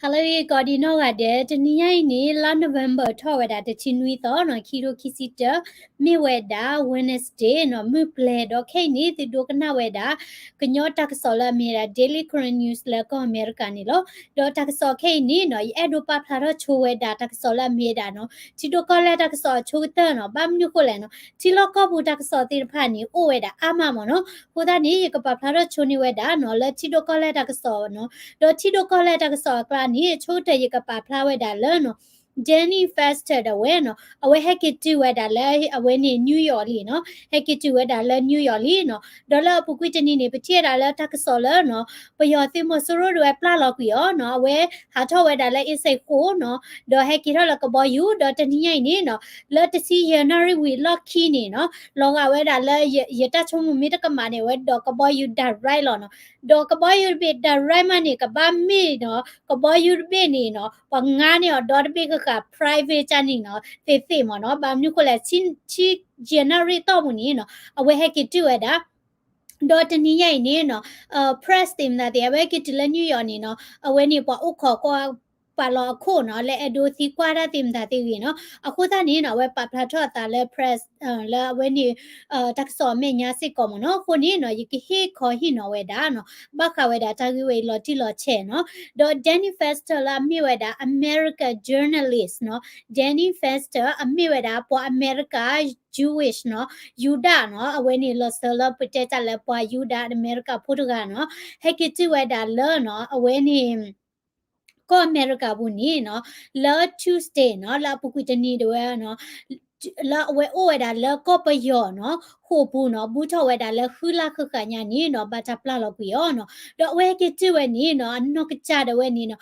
ဟါလၢအဂ့ၤ ကိးဒံးနီၢ်ဂၤဒဲး, တနံၤညါအံၤန့ၣ် လါ November ထီၣ်ဝဲဒၣ် တဆံနွံသီနီၤ, ခံထိခံဆံတၢ, မ့ၢ်ဝဲဒၣ် Wednesday နီၤ, မုၢ်ပျဲၤဒီးခဲအံၤန့ၣ် သုဒိကနၣ်ဝဲဒၣ် ကညီတၢ်ကစီၣ်လၢအမ့ၢ်ဝဲဒၣ် Daily Karen News လၢကီၢ်အမဲရကၤန့ၣ်လီၤ. ဒီးတၢ်ကစီၣ်ခဲအံၤန့ၣ်နီၤ, ယအဲၣ်ဒိးပာ်ဖျါထီၣ်ဆိဝဲဒၣ်တၢ်ကစီၣ်လၢအမ့ၢ်ဝဲဒၣ်နီၤ, ထံဒိၣ်ကီၢ်လဲၢ်တၢ်ကစီၣ်အဆိကတၢၢ်နီၤ. ဘၣ်မနုၤဃိလဲၣ်နီၤ, ထံလီၢ်ကီၢ်ပူၤတၢ်ကစီၣ်သ့ၣ်တဖၣ်န့ၣ် အိၣ်ဝဲဒၣ်အါမးမ့ၢ်နီၤ. အဃိသတးန့ၣ် ယကပာ်ဖျါထီၣ်ဆိန့ၢ်ဝဲဒၣ်နီၤ လၢထံဒိၣ်ကီၢ်လဲၢ်တၢ်ကစီၣ်နီၤ. ဒီးထံဒိၣ်ကီၢ်လဲၢ်တၢ်ကစီၣ်အကျါန့ၣ် အဆိကတၢၢ်ယကပာ်ဖျါဝဲဒၣ်လၢနီၤ Danny Fenster ဒၣ်ဝဲနီၤ, အဝဲဟဲက့ၤတုၤဝဲဒၣ်လၢအဝဲန့ၣ် New York လံနီၤ, ဟဲက့ၤတုၤဝဲဒၣ်လၢ New York လံနီၤ. ဒီးလၢအပူၤကွံာ်တနံၤန့ၣ် ပထံၣ်ဝဲဒၣ်လၢတၢ်ကစီၣ်လၢနီၤ, ပယီၤသုးမီၤစိရိၤဒၣ်ဝဲပျၢ်လီၤကွံာ်အီၤနီၤ, အဝဲဟးထီၣ်ဝဲဒၣ်လၢအ့စ့ၣ်ဃိးနီၤ, ဒီးဟဲက့ၤထီၣ်လၢကဘီယူၤ, ဒီးတနံၤညါအံၤန့ၣ်နီၤ, လၢတဆံယဲၢ်နၣ်ရံၣ်ဝံၤအလီၢ်ခံန့ၣ်နီၤ, လီၤဂာ်ဝဲဒၣ်လၢယတၢ်ဆိကမိၣ်မ့ၢ်တကမၣ်န့ၣ် အဝဲဒိးကဘီယူၤ direct လီၤနီၤ. ဒီးကဘီယူၤတဘ့ၣ် direct မးန့ၣ် ကဘၣ်မ့ၢ်နီၤ, ကဘီယူၤတဘ့ၣ်န့ၣ်နီၤ, ပှၤငါန့ၢ်အီၤဒီတဘ့ၣ်ဃၣ်ဃၣ် private ကန့ၣ်နီၤ, သ့ၣ်သ့ၣ်မ့ၢ်နီၤ. ဘၣ်မနုၤဃိလဲၣ်, ဆံယဲၢ်နၣ်ရံၣ်တီၢ်ပူၤန့ၣ်နီၤ, အဝဲဟဲက့ၤတုၤဝဲဒၣ် ဒီးတနံၤညါအံၤန့ၣ်နီၤ, press သ့ၣ်မတၤသ့ၣ် အဝဲဟဲက့ၤတုၤလၢ New York န့ၣ်နီၤ, အဝဲန့ၣ်ပှၤအိၣ်ခိးကွၢ်ပာ်လီၤအခိၣ်နီၤ, လၢအဲၣ်ဒိးသံကွၢ်တၢ်သ့ၣ်မတၤသ့ၣ်ဂ့ၤနီၤ. အဃိသတးန့ၣ်နီၤ, အဝဲပာ်ဖျါထီၣ်အသးလၢ press လၢအဝဲန့ၣ် တၢ်ကစီၣ်အမဲာ်ညါစ့ၢ်ကီးမ့ၢ်နီၤ. အဃိန့ၣ်နီၤ, ယကဟ့ၣ်ခီဟ့ၣ်နီၤဝဲဒၣ်နီၤ, ဘၣ်ဃးဝဲဒၣ်တၢ်ဂ့ၢ်ဝဲအံၤလီၤတံၢ်လီၤဆဲးနီၤ. ဒီး Danny Fenster လၢအမ့ၢ်ဝဲဒၣ် American journalist နီၤ, Danny Fenster အမ့ၢ်ဝဲဒၣ်ပှၤအမဲရကၤ Jewish နီၤ, ယူဒၤနီၤ, အဝဲန့ၣ်လီၤစၢၤလၢပတဲတၢ်လၢပှၤယူဒၤအမဲရကၤဖိတဂၤနီၤ, ဟဲက့ၤတုၤဝဲဒၣ်လၢနီၤ, အဝဲန့ၣ် ကီၢ်အမဲရကၤပူၤန့ၣ်နီၤ, လၢ Tuesday နီၤ, လၢအပူၤကွံာ်တနံၤဒၣ်ဝဲနီၤ, လၢအဝဲအိၣ်ဝဲဒၣ်လၢကီၢ်ပယီၤနီၤ, ဃိာ်ပူၤနီၤ, ဘူးထီၣ်ဝဲဒၣ်လၢဃုလါဃၣ်ဃၣ်ညါန့ၣ်နီၤ, ဘၣ်တၢ်ပျၢ်လီၤကွံာ်အီၤနီၤ. ဒီးအဝဲဟဲက့ၤတုၤဝဲန့ၣ်နီၤ, အနီၢ်ကစၢ်ဒၣ်ဝဲန့ၣ်နီၤ,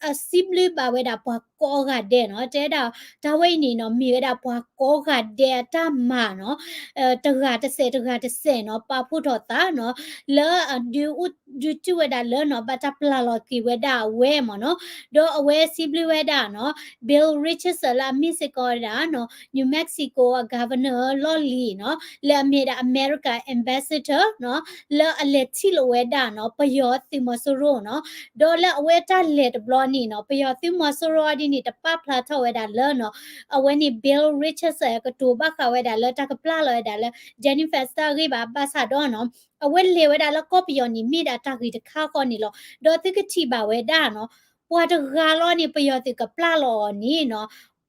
အစံးဘျုးဘၣ်ဝဲဒၣ်ပှၤကိးဂၤဒဲးနီၤ, တဲဒၣ်တၢ်ဝဲအံၤန့ၣ်နီၤ, မ့ၢ်ဝဲဒၣ်ပှၤကိးဂၤဒဲးအတၢ်မၤနီၤ, တဂၤတစဲးတဂၤတစဲးနီၤ, ပာ်ဖှိၣ်ထီၣ်သးနီၤ, လၢအဒုးအိၣ်ဒုးတုၢ်ဝဲဒၣ်လၢနီၤ, ဘၣ်တၢ်ပျၢ်လီၤက့ၤဝဲဒၣ်အဝဲမ့ၢ်နီၤ. ဒီးအဝဲစံးဘျုးဝဲဒၣ်နီၤ, Bill Richardson လၢအမ့ၢ်စ့ၢ်ကီးဝဲဒၣ်နီၤ, New Mexico အ governor လီၢ်လံၤနီၤ, လၢအမ့ၢ်ဒၣ် America ambassador နီၤ, လၢအလဲၤထံၣ်လိာ်ဝဲဒၣ်နီၤ, ပယီၤသုးမီၤစိရိၤနီၤ. ဒီးလၢအဝဲတၢ်လဲၤတဘျီန့ၣ်နီၤ, ပယီၤသုးမီၤစိရိၤအီၤဒ်န့ၣ် တပာ်ဖျါထီၣ်ဝဲဒၣ်လၢနီၤ, အဝဲန့ၣ် Bill Richardson ကတိၤဘၣ်ဃးဝဲဒၣ်လၢတၢ်ကပျၢ်လီၤဝဲဒၣ်လၢ Danny Fenster အဂ့ၢ်ဘၣ်, ဘၣ်ဆၣ်ဒီးနီၤ, အဝဲလဲၤဝဲဒၣ်လၢကီၢ်ပယီၤန့ၣ် မ့ၢ်ဒၣ်တၢ်ဂ့ၤတခါဃီန့ၣ်လီၤ. ဒီးသုကထံၣ်ဘၣ်ဝဲဒၣ်နီၤ, ပှၤတဂၤလီၤန့ၣ် ပယီၤသုးကပျၢ်လီၤအီၤန့ၣ်နီၤ,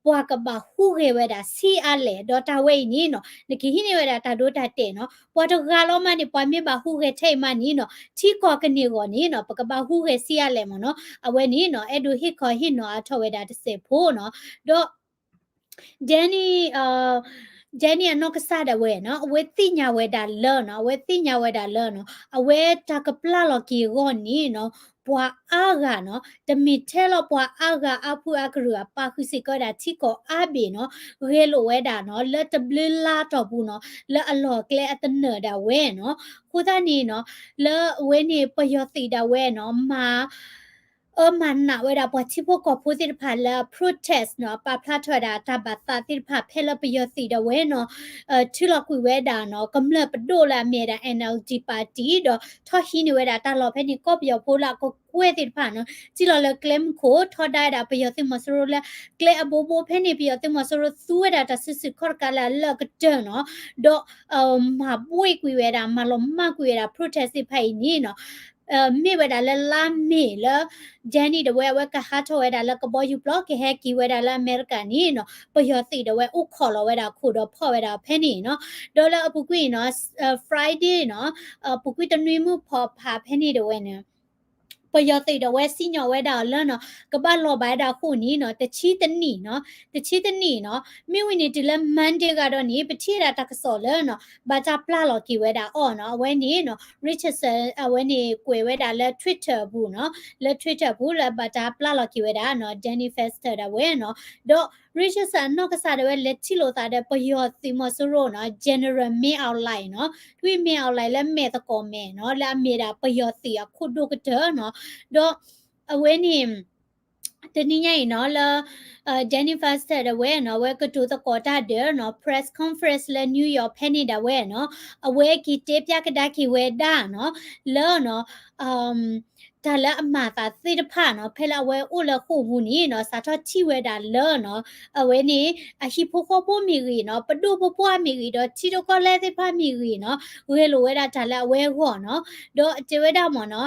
ပှၤကဘၣ်ဟူးဂဲၤဝဲဒၣ်ဆံးအါလဲၣ်, ဒီးတၢ်ဝဲအံၤန့ၣ်နီၤ, နကဟံးန့ၢ်ဝဲဒၣ်တၢ်ဒိတၢ်တဲာ်နီၤ, ပှၤတဂၤလီၤမးန့ၣ် ပှၤမ့ၢ်ဘၣ်ဟူးဂဲၤထဲအံၤမးန့ၣ်နီၤ, ထံကီၢ်ကန့ၢ်အဂီၢ်န့ၣ်နီၤ, ပကဘၣ်ဟူးဂဲၤဆံးအါလဲၣ်မ့ၢ်နီၤ. အဝဲန့ၣ်နီၤ, အဲၣ်ဒိးဟ့ၣ်ခီဟ့ၣ်နီၤအါထီၣ်ဝဲဒၣ်တစဲးဖိနီၤ. ဒီး Danny, Danny အနီၢ်ကစၢ်ဒၣ်ဝဲနီၤ, အဝဲသ့ၣ်ညါဝဲဒၣ်လၢနီၤ, အဝဲသ့ၣ်ညါဝဲဒၣ်လၢနီၤ, အဝဲတၢ်ကပျၢ်လီၤက့ၤအဂီၢ်န့ၣ်နီၤ, ပှၤအါဂၤနီၤ, တမ့ၢ်ထဲလီၤပှၤအါဂၤအါဖုအါကရုာ် အပာ်ဃုာ်စ့ၢ်ကီးဝဲဒၣ်ထံကီၢ်အါဘ့ၣ်နီၤ, ဂဲၤလိာ်ဝဲဒၣ်နီၤ, လၢတဘျုးလါတီၢ်ပူၤနီၤ, လၢအလီၢ်ကျဲအသနၢၣ်ဒၣ်ဝဲနီၤ. အဃိသတးန့ၣ်နီၤ, လၢအဝဲန့ၣ်ပယီၤသုးဒၣ်ဝဲနီၤ, မၤ အၢမၤနးဝဲဒၣ်ပှၤထံဖိကီၢ်ဖိသ့ၣ်တဖၣ်လၢအ protest နီၤ, ပာ်ဖျါထီၣ်ဝဲဒၣ်တၢ်ဘၣ်သးသ့ၣ်တဖၣ် ဖဲလၢပယီၤသုးဒၣ်ဝဲနီၤ, ထုးလီၤကွံာ်ဝဲဒၣ်နီၤ, ကမျၢၢ်ပဒိၣ်လၢအမ့ၢ်ဝဲဒၣ် NLD party ဒီးထီၣ်ဟံးန့ၢ်ဝဲဒၣ်တၢ်လီၢ်ဖဲန့ၣ် ကီၢ်ပယီၤဖိလၢအကကွဲၢ်သ့ၣ်တဖၣ်နီၤ, ထံၣ်လီၤလၢကျဲမုၢ်ခိၣ် ထီဒါဝဲဒၣ်ပယီၤသုးမီၤစိရိၤလၢ ကျဲအဘိဘိဖဲန့ၣ် ပယီၤသုးမီၤစိရိၤသူဝဲဒၣ်တၢ်စုဆူၣ်ခီၣ်တကးလၢအလၢာ်ကတၢၢ်နီၤ, ဒီး မၤဘှ့ၣ်ကွံာ်ဝဲဒၣ် မၤလီၤမၢ်ကွံာ်ဝဲဒၣ် protest သ့ၣ်တဖၣ်အံၤန့ၣ်နီၤ, မ့ၢ်ဝဲဒၣ်လၢလါမ့ၤလၢ Danny ဒၣ်ဝဲ အဝဲကဟးထီၣ်ဝဲဒၣ်လၢကဘီယူၤပျီ ကဟဲက့ၤဝဲဒၣ်လၢအမဲရကၤန့ၣ်နီၤ, ပယီၤသုးဒၣ်ဝဲအိၣ်ခိးလီၤဝဲဒၣ်အခိၣ်ဒီးဖီၣ်ဝဲဒၣ်ဖဲန့ၣ်နီၤ, ဒီးလၢအပူၤကွံာ်နီၤ, Friday နီၤ, ပူၤကွံာ်တနွံမုၢ်ဖီဖးဖဲန့ၣ်ဒၣ်ဝဲန့ၣ် ပယီၤသုးဒၣ်ဝဲစံၣ်ညီၣ်ဝဲဒၣ်အီၤလၢနီၤ, ကဘၣ်လီၤဘၣ်ဝဲဒၣ်အဃိန့ၣ်နီၤ, တဆံတနံၣ်နီၤ, တဆံတနံၣ်နီၤ, မ့ၢ်ဝံၤန့ၣ်တုၤလၢ Monday ဂၤဒီးန့ၣ် ပထံၣ်ဝဲဒၣ်တၢ်ကစီၣ်လၢနီၤ, ဘၣ်တၢ်ပျၢ်လီၤက့ၤဝဲဒၣ်အီၤနီၤ, အဝဲန့ၣ်နီၤ, Richardson အဝဲန့ၣ်ကွဲးဝဲဒၣ်လၢ Twitter အပူၤနီၤ, လၢ Twitter အပူၤလၢဘၣ်တၢ်ပျၢ်လီၤက့ၤဝဲဒၣ်နီၤ, Danny Fenster ဒၣ်ဝဲနီၤ, ဒီး Richardson အနီၢ်ကစၢ်ဒၣ်ဝဲလဲၤထံၣ်လိာ်သးဒီးပယီၤသုးမီၤစိရိၤနီၤ, General Min Aung Hlaing နီၤ, ဒ် Min Aung Hlaing လၢမဲာ်သကိးမဲာ်နီၤ, လၢအမ့ၢ်ဒၣ်ပယီၤသုးအခိၣ်ဒိၣ်ကတၢၢ်နီၤ, ဒီးအဝဲန့ၣ် တနံၤညါအံၤနီၤ လၢ Danny Fenster ဒၣ်ဝဲနီၤ, အဝဲကတိၤသကိးတၢ်ဒီးနီၤ, press conference လၢ New York ဖဲန့ၣ်ဒၣ်ဝဲနီၤ, အဝဲက့ၤတဲဖျါကဒါက့ၤဝဲဒၣ်နီၤ, လၢနီၤ, တၢ်လၢအမၤသးသ့ၣ်တဖၣ်နီၤ ဖဲလၢအဝဲအိၣ်လၢဃိာ်ပူၤန့ၣ်နီၤ စးထီၣ်ထံၣ်ဝဲဒၣ်လၢနီၤ အဝဲန့ၣ် အဟံၣ်ဖိဃီဖိမ့ၢ်ဂ့ၤနီၤ ပဒိၣ်ပပှၢ်မ့ၢ်ဂ့ၤ ဒီးထံဒိၣ်ကီၢ်လဲၢ်သ့ၣ်တဖၣ်မ့ၢ်ဂ့ၤနီၤ ဂဲၤလိာ်ဝဲဒၣ်တၢ်လၢအဝဲအဂီၢ်နီၤ ဒီးတဲဝဲဒၣ်မ့ၢ်နီၤ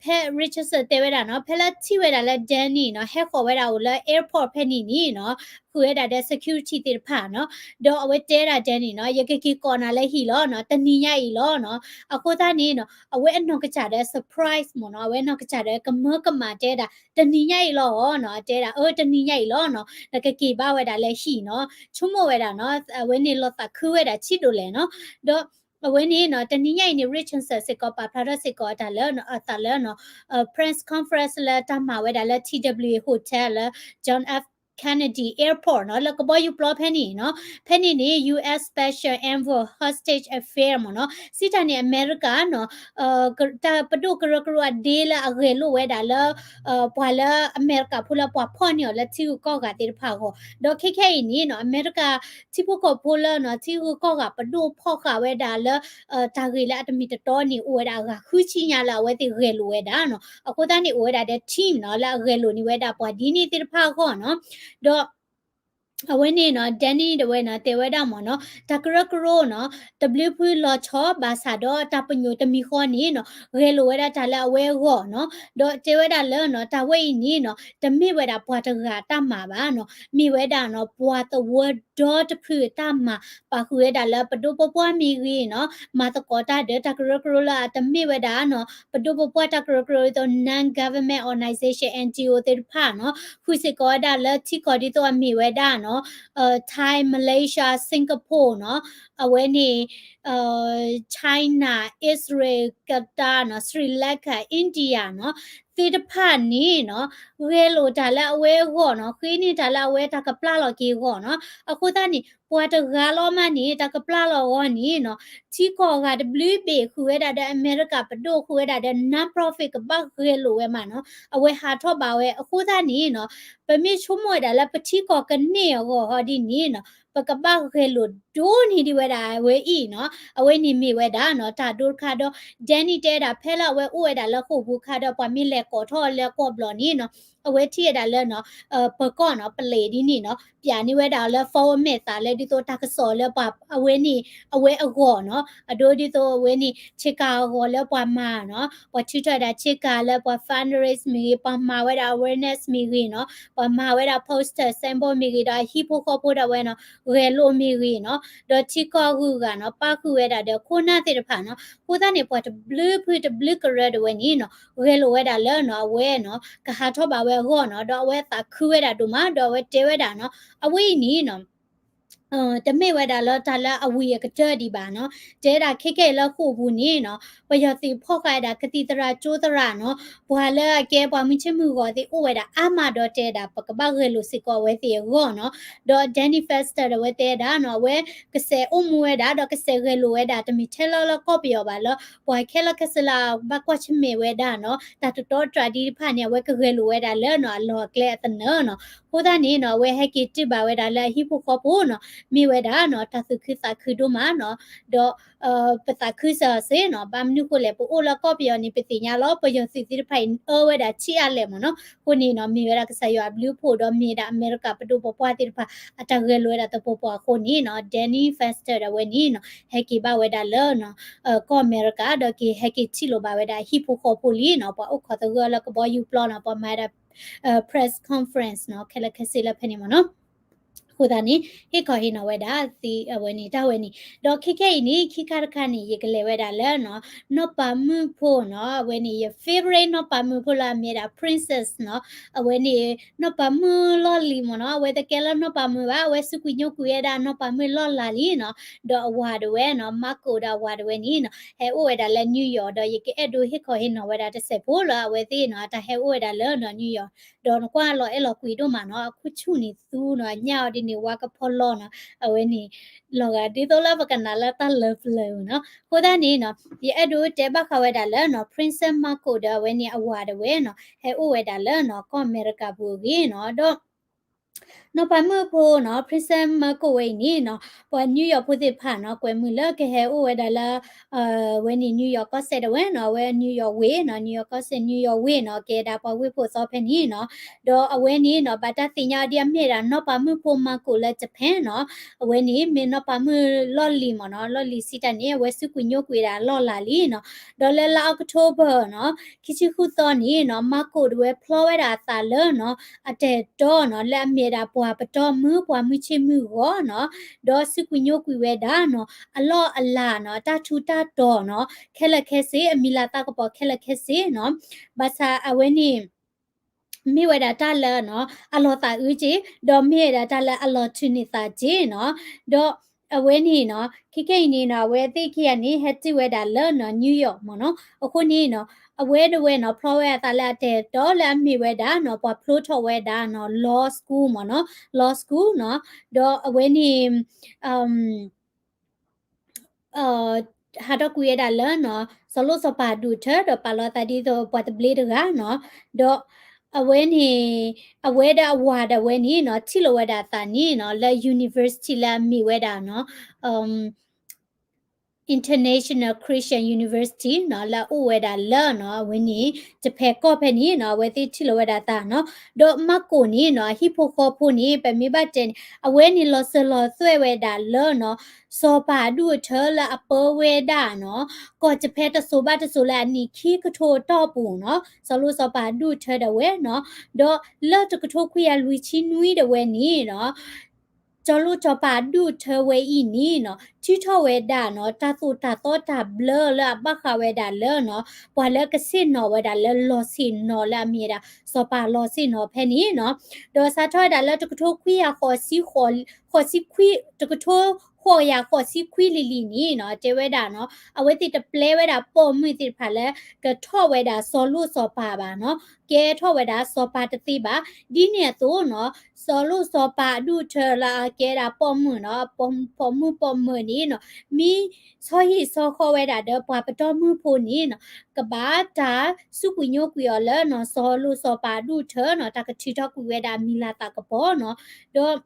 ဖဲ Richardson တဲဝဲဒၣ်နီၤ ဖဲလၢထံၣ်ဝဲဒၣ်လၢ Danny နီၤ ဟဲဃီၤဝဲဒၣ်အိၣ်လၢ airport ဖဲန့ၣ်န့ၣ်နီၤ ဃုာ်ဝဲဒၣ်ဒီး security သ့ၣ်တဖၣ်နီၤ ဒီးအဝဲတဲဒၣ် Danny နီၤ ယကက့ၤကိးနၤလၢဟံၣ်လီၤနီၤ တနံၤညါအံၤလီၤနီၤ အဃိသတးန့ၣ်နီၤ အဝဲအနီၢ်ကစၢ်ဒီး surprise မ့ၢ်နီၤ အဝဲနီၢ်ကစၢ်ဒီး ကမၢကမၣ်တဲဒၣ် တနံၤညါအံၤလီၤနီၤ တဲဒၣ် အၢ တနံၤညါအံၤလီၤနီၤ နကက့ၤဘၣ်ဝဲဒၣ်လၢဟံၣ်နီၤ ဆိကမိၣ်ဝဲဒၣ်နီၤ အဝဲန့ၣ်လီၤသးခုဝဲဒၣ်ဆံးဒိၣ်လဲၣ်နီၤ ဒီး အဝဲန့ၣ်နီၤ တနံၤညါအံၤန့ၣ် Richardson စ့ၢ်ကီးပာ်ဖျါထီၣ်စ့ၢ်ကီးအတၢ်လၢ အသးလၢနီၤ press conference လၢတၢ်မၤဝဲဒၣ်လၢ T W A Hotel လၢ John F Kennedy Airport နီၤ လၢကဘီယူၤပျီဖဲန့ၣ်နီၤ ဖဲန့ၣ်န့ၣ် U S Special Envoy Hostage Affair မ့ၢ်နီၤ စံးတၢ်န့ၣ် အမဲရကၤနီၤ တၢ်ပဒိၣ်ကရၢကရိအဒ့လၢအဂဲၤလိာ်ဝဲဒၣ်လၢ ပှၤလၢအမဲရကၤဖိလၢပှၤဖီၣ်န့ၢ်အီၤလၢထံဂုၤကီၢ်ဂၤသ့ၣ်တဖၣ်အဂီၢ် ဒီးခဲခဲအံၤန့ၣ်နီၤ အမဲရကၤ ထံဖိကီၢ်ဖိလၢနီၤ ထံဂုၤကီၢ်ဂၤပဒိၣ်ဖီၣ်ဃာ်ဝဲဒၣ်လၢ တၢ်ဂ့ၢ်လၢအတမ့ၢ်တတီန့ၣ် အိၣ်ဝဲဒၣ်အဂၤဃုဆံညါလၢအဝဲသ့ၣ်ဂဲၤလိာ်ဝဲဒၣ်နီၤ အဃိသတးန့ၣ် အိၣ်ဝဲဒၣ်ဒီး team နီၤ လၢအဂဲၤလိာ်န့ၢ်ဝဲဒၣ်ပှၤဒ်န့ၣ်သ့ၣ်တဖၣ်အဂီၢ်နီၤ ဒီး အဝဲန့ၣ်နီၤ Danny တဝဲနီၤ တဲဝဲဒၣ်မ့ၢ်နီၤ တၢ်ကရၢကရိနီၤ တဘျုးဖုလီၤဆီဘၣ်ဆၣ်ဒီးတၢ်ပညိၣ်တမံၤဃီန့ၣ်နီၤ ဂဲၤလိာ်ဝဲဒၣ်တၢ်လၢအဝဲအဂီၢ်နီၤ ဒီးတဲဝဲဒၣ်လၢနီၤ တၢ်ဝဲအံၤန့ၣ်နီၤ တမ့ၢ်ဝဲဒၣ်ပှၤတဂၤတၢ်မၤဘၣ်နီၤ မ့ၢ်ဝဲဒၣ်နီၤ ပှၤသဝီဒီတဖုအတၢ်မၤ ပာ်ဃုာ်ဝဲဒၣ်လၢပဒိၣ်ပပှၢ်မ့ၢ်ဂ့ၤနီၤ မၤသကိးတၢ်ဒီးတၢ်ကရၢကရိလၢအတမ့ၢ်ဝဲဒၣ်နီၤ ပဒိၣ်ပပှၢ်တၢ်ကရၢကရိဒ်သိး non-government organization N G O သ့ၣ်တဖၣ်နီၤ ဃုာ်စ့ၢ်ကီးဝဲဒၣ်လၢထံကီၢ်ဒ်သိးအမ့ၢ်ဝဲဒၣ်နီၤ Thai Malaysia Singapore နီၤ အဝဲန့ၣ် China Israel Qatar နီၤ Sri Lanka India နီၤ သ့ၣ်တဖၣ်န့ၣ်နီၤ ဂဲၤလိာ်တၢ်လၢအဝဲအဂီၢ်နီၤ ဃ့န့ၢ်တၢ်လၢအဝဲတၢ်ကပျၢ်လီၤက့ၤအဂီၢ်နီၤ အဃိသတးန့ၣ် ပှၤတဂၤလီၤမးန့ၣ် တၢ်ကပျၢ်လီၤအဂီၢ်န့ၣ်နီၤ ထံကီၢ်ဂၤတဘျုးဘ့ၣ်ဃုာ်ဝဲဒၣ်ဒီးအမဲရကၤပဒိၣ်ဃုာ်ဝဲဒၣ်ဒီး non-profit ကဘၣ်ဂဲၤလိာ်ဝဲမးနီၤ အဝဲဟးထီၣ်ဘၣ်ဝဲအဃိသတးန့ၣ်နီၤ ပမ့ၢ်ဆိကမိၣ်ဝဲဒၣ်လၢပထံကီၢ်ကန့ၢ်အဂီၢ်ဟီဒ်န့ၣ်နီၤ ပကဘၣ်ဂဲၤလိာ်ဒိၣ်န့ၢ်ဒံးဝဲဒၣ်အဝဲအံၤနီၤ အဝဲန့ၣ်မ့ၢ်ဝဲဒၣ်နီၤ တၢ်ဒိတခါဒီး Danny တဲဒၣ် ဖဲလၢအဝဲအိၣ်ဝဲဒၣ်လၢဃိာ်ပူၤခါဒီး ပှၤမ့ၢ်လဲၤကိးထီၣ်အီၤလၢကီၢ်ဘျီန့ၣ်နီၤ အဝဲထံၣ်ဝဲဒၣ်လၢနီၤ ပၢၤကီၢ်နီၤ ပလဲၤဒ်န့ၣ်နီၤ ပျးန့ၢ်ဝဲဒၣ်အီၤလၢ form အမဲာ်သးလၢဒ်သိးတၢ်ကစီၣ်လၢပှၤ အဝဲန့ၣ် အဝဲအဂီၢ်နီၤ အဒိဒ်သိးအဝဲန့ၣ် ဆ့ကၤအဂီၢ်လၢပှၤမၤနီၤ ပှၤထုးထီၣ်ဝဲဒၣ်ဆ့ကၤလၢပှၤ fundraise မ့ၢ်ဂ့ၤ ပှၤမၤဝဲဒၣ် awareness မ့ၢ်ဂ့ၤနီၤ ပှၤမၤဝဲဒၣ် poster signboard မ့ၢ်ဂ့ၤ ဒီးအဟံၣ်ဖိဃီဖိဒၣ်ဝဲနီၤ ဂဲၤလိာ်မ့ၢ်ဂ့ၤနီၤ ဒီးထံကီၢ်ဂုၤဂၤနီၤ ပၣ်ဃုာ်ဝဲဒၣ်ဒီးခိၣ်နၢ်သ့ၣ်တဖၣ်နီၤ အဃိသတးန့ၣ် ပှၤတဘျုးဖုတဘျုးကရၢဒၣ်ဝဲန့ၣ်နီၤ ဂဲၤလိာ်ဝဲဒၣ်လၢနီၤ အဝဲနီၤ ကဟးထီၣ်ဘၣ်ဝဲအဂီၢ်နီၤ ဒီးအဝဲသးခုဝဲဒၣ်ဒိၣ်မး ဒီးအဝဲတဲဝဲဒၣ်နီၤ အဝဲအံၤန့ၣ်နီၤ တမ့ၢ်ဝဲဒၣ်လၢတၢ်လၢအဝံၤအကတၢၢ်ဒံးဘၣ်နီၤ တဲဒၣ်ခဲခဲအံၤလၢဃိာ်ပူၤန့ၣ်နီၤ ပယီၤသုးဖီၣ်ဃာ်ဝဲဒၣ်ကသံၣ်သရၣ်ကၠိသရၣ်နီၤ ပှၤလၢအကဲပှၤမုၢ်ဆ့ၣ်မုၢ်ဂီၤသ့ၣ်အိၣ်ဝဲဒၣ်အါမးဒီးတဲဒၣ် ပကဘၣ်ဂဲၤလိာ်စ့ၢ်ကီးအဝဲသ့ၣ်အဂီၢ်နီၤ ဒီး Danny Fenster ဒီးအဝဲတဲဒၣ်နီၤ အဝဲကစဲးအိၣ်မူဝဲဒၣ် ဒီးကစဲးဂဲၤလိာ်ဝဲဒၣ် တမ့ၢ်ထဲလၢလၢကီၢ်ပယီၤဘၣ်လၢ ပှၤခဲလၢာ်ခဲဆ့လၢအဘၣ်ကွၢ်ဆၢၣ်မဲာ်ဝဲဒၣ်နီၤ တၢ်တတီတြၢ်ဒ်တဖၣ်န့ၣ် အဝဲကဂဲၤလိာ်ဝဲဒၣ်လၢနီၤ အလီၢ်အကျဲအသနၢၣ်နီၤ အဃိသတးန့ၣ်နီၤ အဝဲဟဲက့ၤတုၤဘၣ်ဝဲဒၣ်လၢအဟံၣ်ဖိဃီဖိနီၤ မ့ၢ်ဝဲဒၣ်နီၤ တၢ်သူၣ်ခုသးခုဒိၣ်မးနီၤ ဒီး ပသးခုစၢၤစ့ၢ်နီၤ ဘၣ်မနုၤဃိလဲၣ် ပအိၣ်လၢကီၢ်ပယီၤန့ၣ် ပသ့ၣ်ညါလီၤ ပယီၤသုးသ့ၣ်တဖၣ်အံၤအၢဝဲဒၣ်ဆံးအါလဲၣ်မ့ၢ်နီၤ အဃိန့ၣ်နီၤ မ့ၢ်ဝဲဒၣ်ကစၢ်ယွၤအဘျုးအဖှိၣ်ဒီးမ့ၢ်ဝဲဒၣ်အမဲရကၤပဒိၣ်ပပှၢ်သ့ၣ်တဖၣ် အတၢ်ဂဲၤလိာ်ဝဲဒၣ်သပှၢ်ပှၢ်အဃိန့ၣ်နီၤ Danny Fenster ဒၣ်ဝဲန့ၣ်နီၤ ဟဲက့ၤဘၣ်ဝဲဒၣ်လၢ ကီၢ်အမဲရကၤ ဒီးက့ၤဟဲက့ၤထံၣ်လိာ်ဘၣ်ဝဲဒၣ်အဟံၣ်ဖိဃီဖိလံနီၤ ပှၤအိၣ်ခိးသဂၢၢ်လၢကဘီယူၤပျီနီၤ ပှၤမၤဝဲဒၣ် press conference နီၤ ခဲလၢာ်ခဲဆ့လၢဖဲန့ၣ်မ့ၢ်နီၤ အဃိသတးန့ၣ် ဟ့ၣ်ခီဟ့ၣ်နီၤဝဲဒၣ်သ့အဝဲန့ၣ် တၢ်ဝဲန့ၣ် ဒီးခဲခဲအံၤန့ၣ် ခံခါတခါန့ၣ် ယကလဲၤဝဲဒၣ်လၢနီၤ နီၢ်ပၤမုၣ်ဖိနီၤ အဝဲန့ၣ် ယ favorite နီၢ်ပၤမုၣ်ဖိလၢအမ့ၢ်ဒၣ် princess နီၤ အဝဲန့ၣ် နီၢ်ပၤမုၣ်လီၢ်လံၤမ့ၢ်နီၤ အဝဲတကဲလၢနီၢ်ပၤမုၣ်ဘၣ် အဝဲစူးကွံာ်ညိကွံာ်ဝဲဒၣ်နီၢ်ပၤမုၣ်လီၢ်လၤလံနီၤ ဒီးအဝၤဒၣ်ဝဲနီၤ Marco ဒီးအဝၤဒၣ်ဝဲန့ၣ်နီၤ ဟဲအိၣ်ဝဲဒၣ်လၢ New York ဒီးယကအဲၣ်ဒိးဟ့ၣ်ခီဟ့ၣ်နီၤဝဲဒၣ်တစဲးဖိလၢအဝဲသ့ၣ်နီၤ အတၢ်ဟဲအိၣ်ဝဲဒၣ်လၢနီၤ New York ဒီးနကွၢ်လီၤအဲၣ်လီၤကွံာ်ဒိၣ်မးနီၤ အခိၣ်ဆူၣ်န့ၣ်သူနီၤ အညၣ်အီၤဒ်န့ၣ် ဝါကဖီလီၤနီၤ အဝဲန့ၣ် လီၤဂာ်ဒ်သိးလၢပကနၣ်လၢတၢ်လၢပျၢၤနီၤ အဃိသတးန့ၣ်နီၤ ယအဲၣ်ဒိးတဲဘၣ်ဃးဝဲဒၣ်လၢနီၤ Princess Marco ဒီးအဝဲန့ၣ်အဝၤဒၣ်ဝဲနီၤ ဟဲအိၣ်ဝဲဒၣ်လၢနီၤ ကီၢ်အမဲရကၤပူၤအဂ့ၢ်နီၤ ဒီး နီၢ်ပၤမုၣ်ဖိနီၤ Princess Marco ဝဲအံၤန့ၣ်နီၤ ပှၤ New York ဖိသ့ၣ်တဖၣ်နီၤ ကွဲးမုာ်လၢကဟဲအိၣ်ဝဲဒၣ်လၢ ဝဲန့ၣ် New York ကီၢ်စဲၣ်ဒၣ်ဝဲနီၤ အဝဲ New York ဝ့ၢ်နီၤ New York ကီၢ်စဲၣ် New York ဝ့ၢ်နီၤ ကဲဒၣ်ပှၤဝ့ၢ်ဖိသီဖဲန့ၣ်နီၤ ဒီးအဝဲန့ၣ်နီၤ ဘၣ်တၢ်သ့ၣ်ညါအီၤဒ်အမ့ၢ်ဒၣ်နီၢ်ပၤမုၣ်ဖိ Marco လၢ Japan နီၤ အဝဲန့ၣ်မ့ၢ်နီၢ်ပၤမုၣ်လီၢ်လံၤမ့ၢ်နီၤ လီၢ်လံၤစံးတၢ်န့ၣ် အဝဲစူးကွံာ်ညိကွံာ်ဝဲဒၣ်လီၢ်လၤလံနီၤ ဒီးလၢလါ October နီၤ ခံဆံဃုသီန့ၣ်နီၤ Marco ဒၣ်ဝဲဖျီဝဲဒၣ်အသးလၢနီၤ အတၢ်အဲၣ်တီနီၤ လၢအမ့ၢ်ဝဲဒၣ်ပှၤပတီၢ်မုၢ် ပှၤမုၢ်ဆ့ၣ်မုၢ်ဂီၤနီၤ ဒီးစူးကွံာ်ညိကွံာ်ဝဲဒၣ်နီၤ အလီၢ်အလၤနီၤ အတၢ်ထူးတၢ်တီၤနီၤ ခဲလၢာ်ခဲဆ့ အမံၤလၤသးကပီၤခဲလၢာ်ခဲဆ့နီၤ ဘၣ်ဆၣ်အဝဲန့ၣ် မ့ၢ်ဝဲဒၣ်တၢ်လၢနီၤ အလီၤသးအုးက့ၤ ဒီးမ့ၢ်ဝဲဒၣ်တၢ်လၢအလီၤထုးန့ၢ်သးက့ၤနီၤ ဒီးအဝဲန့ၣ်နီၤ ခဲခဲအံၤန့ၣ်နီၤ အဝဲသ့ၣ်ခံဂၤန့ၣ် ဟဲတုၤဝဲဒၣ်လၢနီၤ New York မ့ၢ်နီၤ အဃိန့ၣ်နီၤ အဝဲဒၣ်ဝဲနီၤ ဖျီဝဲအသးလၢအတၢ်အဲၣ်တီလၢအမ့ၢ်ဝဲဒၣ်နီၤ ပှၤဖျိထီၣ်ဝဲဒၣ်နီၤ law school မ့ၢ်နီၤ law school နီၤ ဒီးအဝဲန့ၣ် ဟးထီၣ်ကွံာ်ဝဲဒၣ်လၢနီၤ စီၤလိၣ်စီၤပၤဒူၣ်ထၢ ဒီးပာ်လီၤသးဒ်သိးပှၤတဘျ့တဂၤနီၤ ဒီးအဝဲန့ၣ် အဝဲဒီးအဝၤဒၣ်ဝဲန့ၣ်နီၤ ထံၣ်လိာ်ဝဲဒၣ်အသးန့ၣ်နီၤ လၢ university လၢအမ့ၢ်ဝဲဒၣ်နီၤ International Christian University နီၤ လၢအအိၣ်ဝဲဒၣ်လၢနီၤ အဝဲန့ၣ် Japan ကီၢ်ဖဲန့ၣ်နီၤ အဝဲသ့ၣ်ထံၣ်လိာ်ဝဲဒၣ်အသးနီၤ ဒီး Marco န့ၣ်နီၤ အဟံၣ်ဖိဃီဖိန့ၣ် ပမ့ၢ်ဘၣ်တဲန့ၣ် အဝဲန့ၣ်လီၤစၢၤလီၤသွဲၣ်ဝဲဒၣ်လၢနီၤ စီၤပၤအဒူၣ်အထၢလၢအပၢဝဲဒၣ်နီၤ ကီၢ် Japan တစိၤဘၣ်တစိၤလၢအနံၣ်ခံကထိအတီၢ်ပူၤနီၤ စီၤလိၣ်စီၤပၤအဒူၣ်အထၢဒၣ်ဝဲနီၤ ဒီးလၢတကထိခွံကယၤလွံၢ်ဆံနွံဒၣ်ဝဲန့ၣ်နီၤ စီၤလိၣ်စီၤပၤအဒူၣ်အထၢဝဲအံၤန့ၣ်နီၤ ထုးထီၣ်ဝဲဒၣ်နီၤ တၢ်သိၣ်တၢ်သီတၢ်ဘျၢလၢအဘၣ်ဃးဝဲဒၣ်လၢနီၤ ပှၤလၢကဆ့ၣ်နီၤဝဲဒၣ်လၢလီၢ်ဆ့ၣ်နီၤလၢအမ့ၢ်ဝဲဒၣ် စီၤပၤလီၢ်ဆ့ၣ်နီၤဖဲန့ၣ်နီၤ ဒီးစးထီၣ်ဝဲဒၣ်လၢတကထိခွံကယၤဃိးဆံ ဃိးဆံခွံ တကထိဃိးကယၤဃိးဆံခွံလံၤလံၤန့ၣ်နီၤ တဲဝဲဒၣ်နီၤ အဝဲသ့ၣ်တပျဲဝဲဒၣ်ပိာ်မုၣ်သ့ၣ်တဖၣ်လၢ ကထီၣ်ဝဲဒၣ်စီၤလိၣ်စီၤပၤဘၣ်နီၤ ကဲထီၣ်ဝဲဒၣ်စီၤပၤတသ့ဘၣ် ဒ်န့ၣ်အသိးနီၤ စီၤလိၣ်စီၤပၤအဒူၣ်အထၢလၢအကဲဒၣ်ပိာ်မုၣ်နီၤ ပိာ်မုၣ်ပိာ်မုၣ်န့ၣ်နီၤ မ့ၢ်ဆီဟံၣ်ဆီဃီဝဲဒၣ်ဒီးပှၤပတီၢ်မုၢ်ဖိန့ၣ်နီၤ ကဘၣ်တၢ်စူးကွံာ်ညိကွံာ်အီၤလၢနီၤ စီၤလိၣ်စီၤပၤအဒူၣ်အထၢနီၤ တၢ်ကထုးထီၣ်ကွံာ်ဝဲဒၣ်အမံၤလၤသးကပီၤနီၤ ဒီး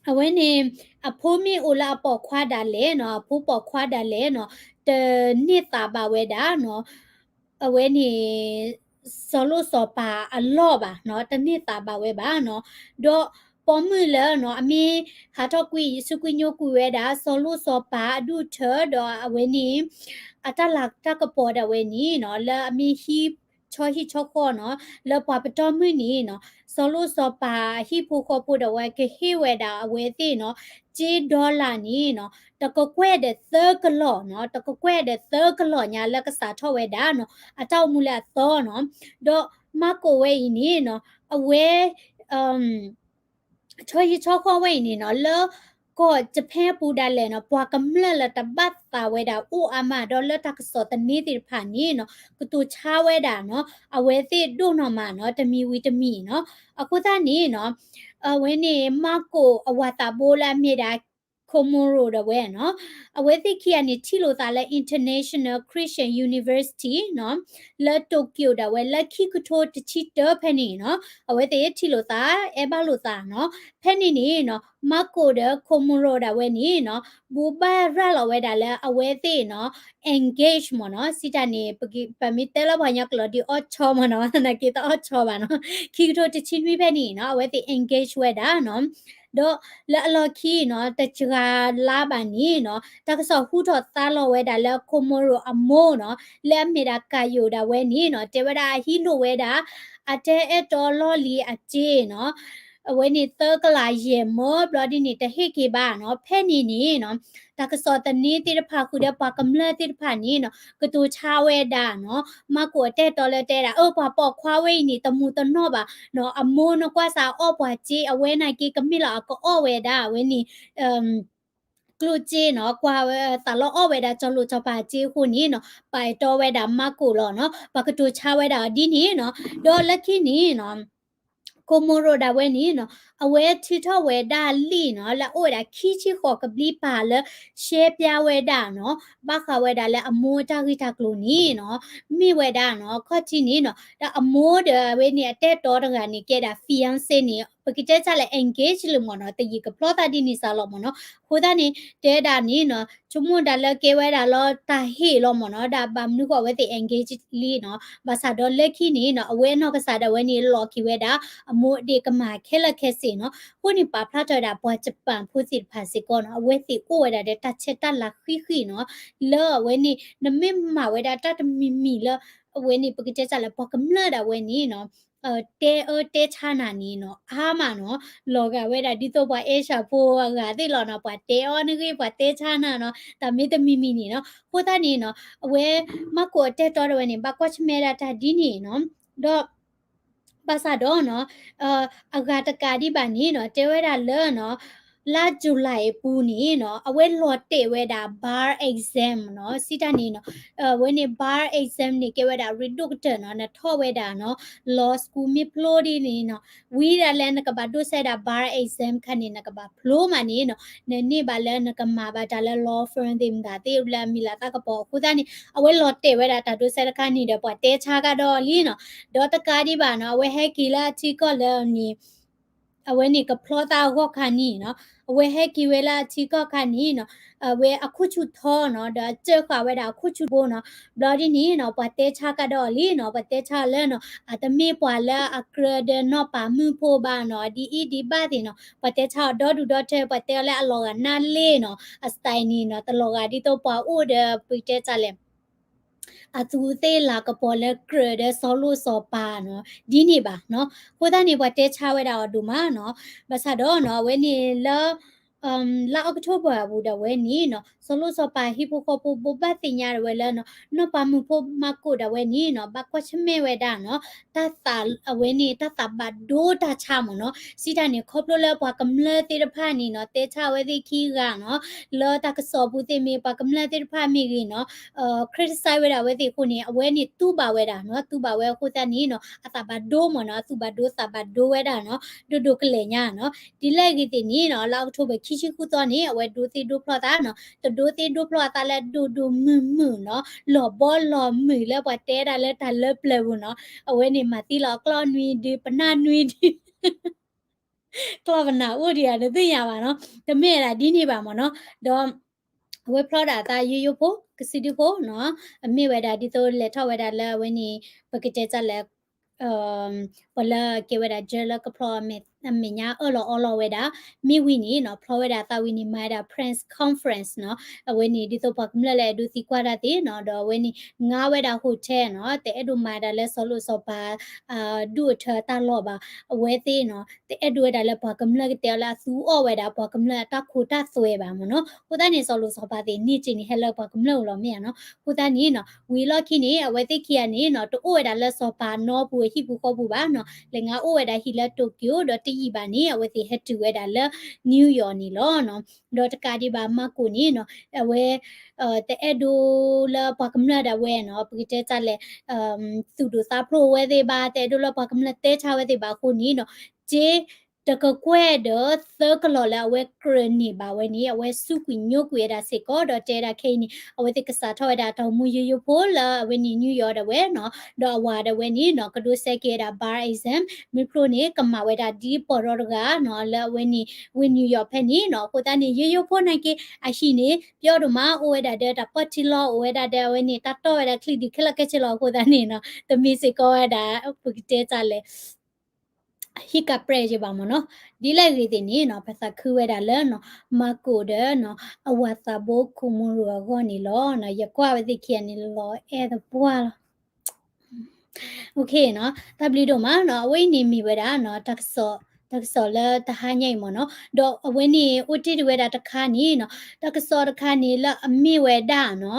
အဝဲန့ၣ် အဖိမ့ၢ်အိၣ်လၢအပိာ်ခွါဒၣ်လဲာ်နီၤ အဖိပိာ်ခွါဒၣ်လဲာ်နီၤ တန့ၢ်သးဘၣ်ဝဲဒၣ်နီၤ အဝဲန့ၣ် စီၤလိၣ်စီၤပၤအလီၢ်ဘၣ်နီၤ တန့ၢ်သးဘၣ်ဝဲဘၣ်နီၤ ဒီးပိာ်မုၣ်လၢနီၤ အမ့ၢ်ဟးထီၣ်ကွံာ် စူးကွံာ်ညိကွံာ်ဝဲဒၣ် စီၤလိၣ်စီၤပၤအဒူၣ်အထၢ ဒီးအဝဲန့ၣ် အတၢ်လၤတၢ်ကပီၤဒၣ်ဝဲန့ၣ်နီၤ လၢအမ့ၢ်ဟံၣ် ဆီဟံၣ်ဆီဃီနီၤ လၢပှၤပတီၢ်မုၢ်န့ၣ်နီၤ စီၤလိၣ်စီၤပၤအဟံၣ်ဖိဃီဖိဒၣ်ဝဲကဟ့ၣ်ဝဲဒၣ်အဝဲသ့ၣ်နီၤ ကၠ့ dollar န့ၣ်နီၤ တကကွဲၢ်ဒီးသၢကလီၢ်နီၤ တကကွဲၢ်ဒီးသၢကလီၢ်ညါလၢကစးထီၣ်ဝဲဒၣ်နီၤ အတၢ်အိၣ်မူလၢအသီနီၤ ဒီး Marco ဝဲအံၤန့ၣ်နီၤ အဝဲ ဆီဟံၣ်ဆီဃီဝဲအံၤန့ၣ်နီၤ လၢကီၢ် Japan အပူၤဒၣ်လဲာ်နီၤ ပှၤကမျၢၢ်လၢတဘၣ်သးဝဲဒၣ်အိၣ်အါမး ဒီးလၢတၢ်ကစီၣ်သန့သ့ၣ်တဖၣ်န့ၣ်နီၤ ကတိၤဆါဝဲဒၣ်နီၤ အဝဲသ့ၣ်ဒိၣ်နီၢ်မးနီၤ တမံၤဝံၤတမံၤနီၤ အဃိသတးန့ၣ်နီၤ အဝဲန့ၣ် Marco အဝၤသးဘိလၢအမ့ၢ်ဒၣ် Komuro ဒၣ်ဝဲနီၤ အဝဲသ့ၣ်ခံဂၤန့ၣ် ထံၣ်လိာ်သးလၢ International Christian University နီၤ လၢ Tokyo ဒၣ်ဝဲ လၢခံကထိတဆံတၢဖဲန့ၣ်နီၤ အဝဲသ့ၣ်ထံၣ်လိာ်သး အဲၣ်ဘၣ်လိာ်သးနီၤ ဖဲန့ၣ်န့ၣ်နီၤ Marco ဒီး Komuro ဒၣ်ဝဲန့ၣ်နီၤ ဘိးဘၣ်ရၤလီၤဝဲဒၣ်လၢအဝဲသ့ၣ်နီၤ engage မ့ၢ်နီၤ စံးတၢ်န့ၣ် ပမ့ၢ်တဲလၢပှၤကညီကျိာ်ဒ်အီၣ်ဆီမ့ၢ်နီၤ နာ်က့တအီၣ်ဆီဘၣ်နီၤ ခံကထိတဆံနွံဖဲန့ၣ်နီၤ အဝဲသ့ၣ် engage ဝဲဒၣ်နီၤ ဒီးလၢအလီၢ်ခံနီၤ တစှၤလါဘၣ်န့ၣ်နီၤ တၢ်ကစီၣ်ဟူထီၣ်သါလီၤဝဲဒၣ်လၢ Komuro အမိၢ်နီၤ လၢအမ့ၢ်ဒၣ် Kayo ဒၣ်ဝဲန့ၣ်နီၤ တဲဝဲဒၣ်အဟံးလိာ်ဝဲဒၣ် အတၢ်အဲၣ်တီလီၢ်လံၤအစ့နီၤ အဝဲန့ၣ်သၢကလးယဲၢ်မၢဘျီဒ်န့ၣ် တဟ့ၣ်က့ၤဘၣ်နီၤ ဖဲန့ၣ်န့ၣ်နီၤ တၢ်ကစီၣ်သန့သ့ၣ်တဖၣ်ဃုာ်ဒီးပှၤကမျၢၢ်သ့ၣ်တဖၣ်န့ၣ်နီၤ ကတိၤဆါဝဲဒၣ်နီၤ Marco အတၢ်အဲၣ်တီလၢတဲဒၣ် အၢ ပှၤပိာ်ခွါဝဲအံၤန့ၣ် တမူတနီၣ်ဘၣ်နီၤ အမိၢ်နကွၢ်စးအီၣ်ပှၤစ့ အဝဲနာ်က့ကမ့ၢ်လီၤအကအီၣ်ဝဲဒၣ် အဝဲန့ၣ် ကျိၣ်စ့နီၤ ကွၢ်ဝဲသးလီအီၣ်ဝဲဒၣ် စီၤလိာ်စီၤပၤစ့အဃိန့ၣ်နီၤ ပာ်အဲၣ်တီဝဲဒၣ် Marco လီၤနီၤ ပှၤကတိၤဆါဝဲဒၣ်အီၤဒ်န့ၣ်နီၤ ဒီးလၢခံန့ၣ်နီၤ Komuro ဒၣ်ဝဲန့ၣ်နီၤ အဝဲထုးထီၣ်ဝဲဒၣ်လံာ်နီၤ လၢအအိၣ်ဝဲဒၣ်ခံဆံဃိးကဘျံးပၤလၢ ရှဲပျါဝဲဒၣ်နီၤ ဘၣ်ဃးဝဲဒၣ်လၢအမိၢ်အတၢ်ဂ့ၢ်တၢ်ကျိၤန့ၣ်နီၤ မ့ၢ်ဝဲဒၣ်နီၤ ခီၣ်ထံးန့ၣ်နီၤ ဒီးအမိၢ်ဒီးအဝဲန့ၣ် အတၢ်အဲၣ်တီတဂၤန့ၣ် ကဲဒၣ် fiancé န့ၣ် ပကတဲစၢ်လၢ engage လၢမ့ၢ်နီၤ, တယံာ်ကဖျီသးဒ်န့ၣ်စ့ၢ်လီၤမ့ၢ်နီၤ. အဃိသတးန့ၣ် တဲဒၣ်န့ၣ်နီၤ, ဆိကမိၣ်ဒၣ်လၢကဲဝဲဒၣ်လၢတၢ်ဟ့ၣ်လီၤမ့ၢ်နီၤ, ဒၣ်ဘၣ်မနုၤဃိအဝဲသ့ၣ် engage လံနီၤ, ဘၣ်ဆၣ်ဒီးလၢခံန့ၣ်နီၤ, အဝဲအနီၢ်ကစၢ်ဒၣ်ဝဲန့ၣ် လီၤက့ၤဝဲဒၣ် အမိၢ်ဒ့ၣ်ကမၢ်ခဲလၢာ်ခဲဆ့နီၤ. အဃိန့ၣ် ပာ်ဖျါထီၣ်ဝဲဒၣ်ပှၤ Japan ဖိသ့ၣ်တဖၣ်စ့ၢ်ကီးနီၤ, အဝဲသ့ၣ်အိၣ်ဝဲဒၣ်ဒီးတၢ်ဆဲးတၢ်လၤဃံဃံနီၤ, လၢအဝဲန့ၣ် နမ့ၢ်မၤဝဲဒၣ်တၢ်တမံၤမံၤလၢ အဝဲန့ၣ် ပကတဲစၢ်လၢပှၤကမျၢၢ်ဒၣ်ဝဲန့ၣ်နီၤ, တဲအၢတဲဆါနၤန့ၣ်နီၤ, အါမးနီၤ, လီၤဂာ်ဝဲဒၣ်ဒ်သိးပှၤအဲၡၢၣ်ဖိအဂၤသ့ၣ်လီၤနီၤ, ပှၤတဲအီၤနဂ့ၢ် ပှၤတဲဆါနၤနီၤ, တၢ်မ့ၢ်တမံၤမံၤန့ၣ်နီၤ. အဃိသတးန့ၣ်နီၤ, အဝဲ Marco အတဲတီဒီးဝဲန့ၣ် ဘၣ်ကွၢ်ဆၢၣ်မဲာ်ဒၣ်တၢ်ဒ်န့ၣ်နီၤ, ဒီး ဘၣ်ဆၣ်ဒီးနီၤ, အဂၤတကးဒံးဘၣ်န့ၣ်နီၤ, တဲဝဲဒၣ်လၢနီၤ, လါ July အပူၤန့ၣ်နီၤ, အဝဲလီၤတဲာ်ဝဲဒၣ် bar exam နီၤ, စံးတၢ်န့ၣ်နီၤ, အဝဲန့ၣ် bar exam န့ၣ်ကဲဝဲဒၣ်ရ့ဒိၣ်ကတၢၢ်နီၤ, နထီၣ်ဝဲဒၣ်နီၤ, law school မ့ၢ်ဖျိဒ်န့ၣ်နီၤ, ဝံၤဒၣ်လၢနကဘၣ်ဒိးစဲဒၣ် bar exam ခါန့ၣ် နကဘၣ်ဖျိမးန့ၣ်နီၤ, နန့ၢ်ဘၣ်လၢနကမၤဘၣ်တၢ်လၢ law firm သ့ၣ်မတၤသ့ၣ်လၢအမံၤလၤသးကပီၤအဃိသတးန့ၣ် အဝဲလီၤတဲာ်ဝဲဒၣ်တၢ်ဒိးစဲတခါန့ၣ်ဒီး ပှၤတဲဆါကဒီးလံနီၤ, ဒီးတကးဒံးဘၣ်နီၤ, အဝဲဟဲက့ၤလၢအထံကီၢ်လၢန့ၣ် အဝဲန့ၣ်ကဖျီသးအဂီၢ်ခါန့ၣ်နီၤ, အဝဲဟဲက့ၤဝဲလၢအထံကီၢ်ခါန့ၣ်နီၤ, အဝဲအခိၣ်ဆူၣ်ထီနီၤ, ဒီးအစၢဃာ်ဝဲဒၣ်အခိၣ်ဆူၣ်ဘိနီၤ, ဘျီဒ်န့ၣ်နီၤ, ပှၤတဲဆါကဒီးလံနီၤ, ပှၤတဲဆါလၢနီၤ, အတမ့ၢ်ပှၤလၢအကြၢးဒီးနီၢ်ပၤမုၣ်ဖိဘၣ်နီၤ, ဒ်အံၤဒ်ဘၣ်သ့ၣ်နီၤ, ပှၤတဲဆါအီၤဒီဒူၣ်ဒီထၢ, ပှၤတဲအီၤလၢအလီၤဂာ်နၢ်လ့နီၤ, အ style န့ၣ်နီၤ, တလီၤဂာ်ဒ်သိးပှၤအိၣ်ဒီးပတဲတၢ်လဲၣ် အသူးသ့ၣ်လၤကပီၤလၢကြၢးဒီးစီၤလိၣ်စီၤပၤနီၤ, ဒ်န့ၣ်ဘၣ်နီၤ. အဃိသတးန့ၣ် ပှၤတဲဆါဝဲဒၣ်အီၤဒိၣ်မးနီၤ. ဘၣ်ဆၣ်ဒီးနီၤ အဝဲန့ၣ်လၢ လါ October အပူၤဒၣ်ဝဲန့ၣ်နီၤ, စီၤလိၣ်စီၤပၤဟံၣ်ဖိဃီဖိဘိးဘၣ်သ့ၣ်ညါဒၣ်ဝဲလၢနီၤ, နီၢ်ပၤမုၣ်ဖိမၤကိၣ်ဒၣ်ဝဲန့ၣ်နီၤ, ဘၣ်ကွၢ်ဆၢၣ်မဲာ်ဝဲဒၣ်နီၤ, တၢ်သး အဝဲန့ၣ် တၢ်သးဘၣ်ဒိတၢ်ဆါမ့ၢ်နီၤ. စံးတၢ်န့ၣ် ခီဖျိလၢပှၤကမျၢၢ်သ့ၣ်တဖၣ်န့ၣ်နီၤ, တဲဆါအဝဲသ့ၣ်ခံဂၤနီၤ, လၢတၢ်ကစီၣ်ပူၤသ့ၣ်မ့ၢ် ပှၤကမျၢၢ်သ့ၣ်တဖၣ်မ့ၢ်ဂ့ၤနီၤ, criticize ဝဲဒၣ်အဝဲသ့ၣ်အဃိန့ၣ် အဝဲန့ၣ်တူၢ်ဘၣ်ဝဲဒၣ်နီၤ, တူၢ်ဘၣ်ဝဲအဃိသတးန့ၣ်နီၤ, အသးဘၣ်ဒိမ့ၢ်နီၤ, အသူၣ်ဘၣ်ဒိသးဘၣ်ဒိဝဲဒၣ်နီၤ, ဒိၣ်ဒိၣ်ကလဲာ်ညါနီၤ. ဒ်လဲၣ်ဂ့ၤသ့ၣ်န့ၣ်နီၤ, လါ October ခံဆံဃုသီန့ၣ် အဝဲဒိသ့ဒိဖျီသးနီၤ, တဒိသ့ဒိဖျီအသးလၢဒိၣ်ဒိၣ်မုၢ်မုၢ်နီၤ, လီၤဘီလီၤမုၢ်လၢပှၤတဲဒၣ်လၢတၢ်လၢပျၢၤပူၤနီၤ, အဝဲန့ၣ်မၤသံလီၤအကျီၣ်နွံဒု ပနၢ်နွံဒု ကျီၢ်ပနၢ်အိၣ်ဒံးဧါ တသ့ၣ်ညါဘၣ်နီၤ, တမ့ၢ်ဝဲဒၣ်ဒ်န့ၣ်ဘၣ်မ့ၢ်နီၤ, ဒီး အဝဲဖျီဒၣ်အသးယိယိဖိ ကစုဒုဖိနီၤ, အမ့ၢ်ဝဲဒၣ်ဒ်သိးလဲၤထီၣ်ဝဲဒၣ်လၢအဝဲန့ၣ် ပကတဲတၢ်လၢ ပှၤလၢကဲဝဲဒၣ် judge လၢကဖျီအမဲာ်ညါအၢၣ်လီၤအီလီၤဝဲဒၣ်, မ့ၢ်ဝံၤန့ၣ်နီၤ, ဖျီဝဲဒၣ်အသးဝံၤန့ၣ် မၤဝဲဒၣ် press conference နီၤ, အဝဲန့ၣ်ဒ်သိးပှၤကမျၢၢ်လၢအဲၣ်ဒိးသံကွၢ်တၢ်သ့ၣ်နီၤ, ဒီးအဝဲန့ၣ် ငါဝဲဒၣ် hotel နီၤ, တအဲၣ်ဒိးမၤဒၣ်လၢစီၤလိၣ်စီၤပၤ ဒူၣ်အထၢတၢ်လီၢ်ဘၣ်, အဝဲသ့ၣ်နီၤ, တအဲၣ်ဒိးဝဲဒၣ်လၢပှၤကမျၢၢ်ကတဲအီၤလၢအသူအီၣ်ဝဲဒၣ် ပှၤကမျၢၢ်အတၢ်ခိတၢ်သွဲဘၣ်မ့ၢ်နီၤ. အဃိသတးန့ၣ် စီၤလိၣ်စီၤပၤသ့ၣ်န့ၣ် က့ၤန့ၣ်ဟဲလၢပှၤကမျၢၢ်အိၣ်လီၤမ့ၢ်ဧါနီၤ. အဃိသတးန့ၣ်နီၤ, ဝံၤလီၢ်ခံန့ၣ် အဝဲသ့ၣ်ခံဂၤန့ၣ်နီၤ, တအိၣ်ဝဲဒၣ်လၢစီၤပၤနီပူၤအဟံၣ်ပူၤဃီပူၤဘၣ်နီၤ, လဲၤငါအိၣ်ဝဲဒၣ်ဟံၣ်လၢ Tokyo ဒီးတယံာ်ဘၣ်န့ၣ် အဝဲသ့ၣ်ဟဲတုၤဝဲဒၣ်လၢ New York န့ၣ်လီၤနီၤ. ဒီးတကးဒံးဘၣ် Marco န့ၣ်နီၤ, အဝဲ တအဲၣ်ဒိးလၢပှၤကမျၢၢ်ဒၣ်ဝဲနီၤ, ပကတဲတၢ်လဲၣ်, သူၣ်ဒိၣ်သးဖျိးဝဲသ့ၣ်ဘၣ်, တအဲၣ်ဒိးလၢပှၤကမျၢၢ်တဲဆါဝဲသ့ၣ်ဘၣ်အဃိန့ၣ်နီၤ, စ့တကကွဲၢ်ဒီးသၢကလီၢ်လၢအဝဲကြၢးန့ၢ်ဘၣ်ဝဲန့ၣ် အဝဲစူးကွံာ်ညိကွံာ်ဝဲဒၣ်စ့ၢ်ကီး, ဒီးတဲဒၣ်ခဲအံၤန့ၣ် အဝဲသ့ၣ်ကစးထီၣ်ဝဲဒၣ်တၢ်အိၣ်မူယိယိဖိလၢအဝဲန့ၣ် New York ဒၣ်ဝဲနီၤ, ဒီးအဝၤဒၣ်ဝဲန့ၣ်နီၤ ကဒိးစဲက့ၤဝဲဒၣ် bar exam မ့ၢ်ဖျိန့ၣ် ကမၤဝဲဒၣ်ဒ်ပီၢ်ရီတဂၤနီၤ လၢအဝဲန့ၣ် ဝ့ၢ် New York ဖဲန့ၣ်နီၤ. အဃိသတးန့ၣ် ယိယိဖိနာ်က့ အဟံၣ်န့ၣ် ပျီဒိၣ်မး အိၣ်ဝဲဒၣ်ဒီးတၢ်ပီၢ်ထံလီၤ အိၣ်ဝဲဒၣ်ဒီးအဝဲန့ၣ် တၢ်တီၢ်ဝဲဒၣ်ချံဒုးခဲလၢာ်ခဲဆ့လီၤ. အဃိသတးန့ၣ်နီၤ တမ့ၢ်စ့ၢ်ကီးဝဲဒၣ် ပကတဲတၢ်လဲၣ် ဟံးကပြဲးယဘၣ်မ့ၢ်နီၤ. ဒ်လဲၣ်ဂ့ၤသ့ၣ်န့ၣ်နီၤ ပသးခုဝဲဒၣ်လၢနီၤ Marco ဒီးနီၤ အဝၤသးဘိ Komoro အဂီၢ်န့ၣ်လီၤ. ယကွၢ်ဝဲသ့ၣ်ခံဂၤန့ၣ် လီၤအဲၣ်သပှၢ်လီၤ. တၢ်ဘျုးဒိၣ်မးနီၤ. အဝဲအံၤန့ၣ်မ့ၢ်ဝဲဒၣ်နီၤ တၢ်ကစီၣ်လၢတဟါညါအံၤမ့ၢ်နီၤ. ဒီးအဝဲန့ၣ်အိၣ်တ့ၢ်တ့ၢ်ဝဲဒၣ်တခါန့ၣ်နီၤ တၢ်ကစီၣ်တခါန့ၣ်လၢအမ့ၢ်ဝဲဒၣ်နီၤ